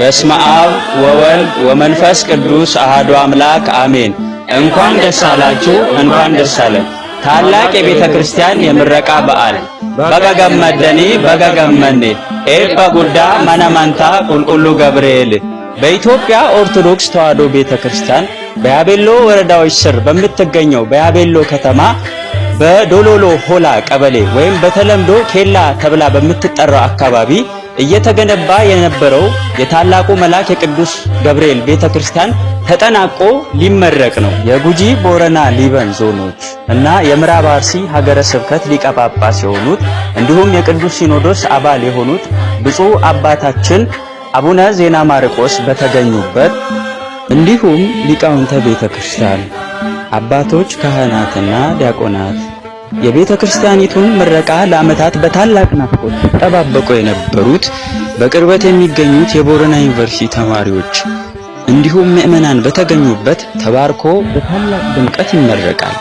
በስመ አብ ወወልድ ወመንፈስ ቅዱስ አሐዱ አምላክ አሜን። እንኳን ደስ አላችሁ፣ እንኳን ደስ አለን። ታላቅ የቤተ ክርስቲያን የምረቃ በዓል። Baga gammaddani, baga gammanne. Eebba guddaa mana amantaa Qulqulluu Gabriel። በኢትዮጵያ ኦርቶዶክስ ተዋሕዶ ቤተ ክርስቲያን በያቤሎ ወረዳዎች ስር በምትገኘው በያቤሎ ከተማ በዶሎሎ ሆላ ቀበሌ ወይም በተለምዶ ኬላ ተብላ በምትጠራው አካባቢ እየተገነባ የነበረው የታላቁ መልአክ የቅዱስ ገብርኤል ቤተክርስቲያን ተጠናቆ ሊመረቅ ነው። የጉጂ ቦረና ሊበን ዞኖች እና የምዕራብ አርሲ ሀገረ ስብከት ሊቀ ጳጳስ የሆኑት እንዲሁም የቅዱስ ሲኖዶስ አባል የሆኑት ብፁዕ አባታችን አቡነ ዜና ማርቆስ በተገኙበት እንዲሁም ሊቃውንተ ቤተክርስቲያን አባቶች፣ ካህናትና ዲያቆናት የቤተ ክርስቲያኒቱን ምረቃ ለዓመታት በታላቅ ናፍቆት ሲጠባበቁ የነበሩት በቅርበት የሚገኙት የቦረና ዩኒቨርሲቲ ተማሪዎች እንዲሁም ምዕመናን በተገኙበት ተባርኮ በታላቅ ድምቀት ይመረቃል።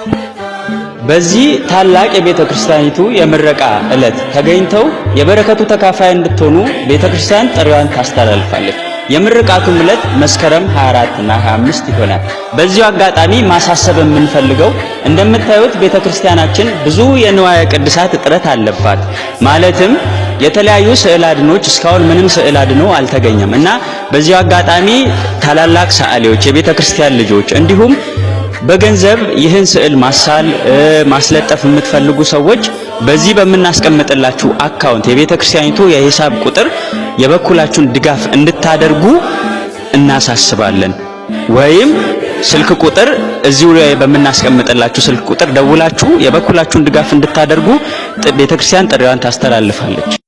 በዚህ ታላቅ የቤተ ክርስቲያኒቱ የምረቃ ዕለት ተገኝተው የበረከቱ ተካፋይ እንድትሆኑ ቤተ ክርስቲያን ጥሪዋን ታስተላልፋለች። የምርቃቱም ዕለት መስከረም 24 እና 25 ይሆናል። በዚሁ አጋጣሚ ማሳሰብ የምንፈልገው እንደምታዩት ቤተክርስቲያናችን ብዙ የንዋየ ቅድሳት እጥረት አለባት። ማለትም የተለያዩ ስዕለ አድኖች እስካሁን ምንም ስዕለ አድኖ አልተገኘም እና በዚሁ አጋጣሚ ታላላቅ ሰዓሊዎች፣ የቤተክርስቲያን ልጆች እንዲሁም በገንዘብ ይህን ስዕል ማሳል ማስለጠፍ የምትፈልጉ ሰዎች በዚህ በምናስቀምጥላችሁ account የቤተ ክርስቲያኒቱ የሂሳብ ቁጥር የበኩላችሁን ድጋፍ እንድታደርጉ እናሳስባለን። ወይም ስልክ ቁጥር እዚሁ ላይ በምናስቀምጥላችሁ ስልክ ቁጥር ደውላችሁ የበኩላችሁን ድጋፍ እንድታደርጉ ቤተ ክርስቲያን ጥሪዋን ታስተላልፋለች።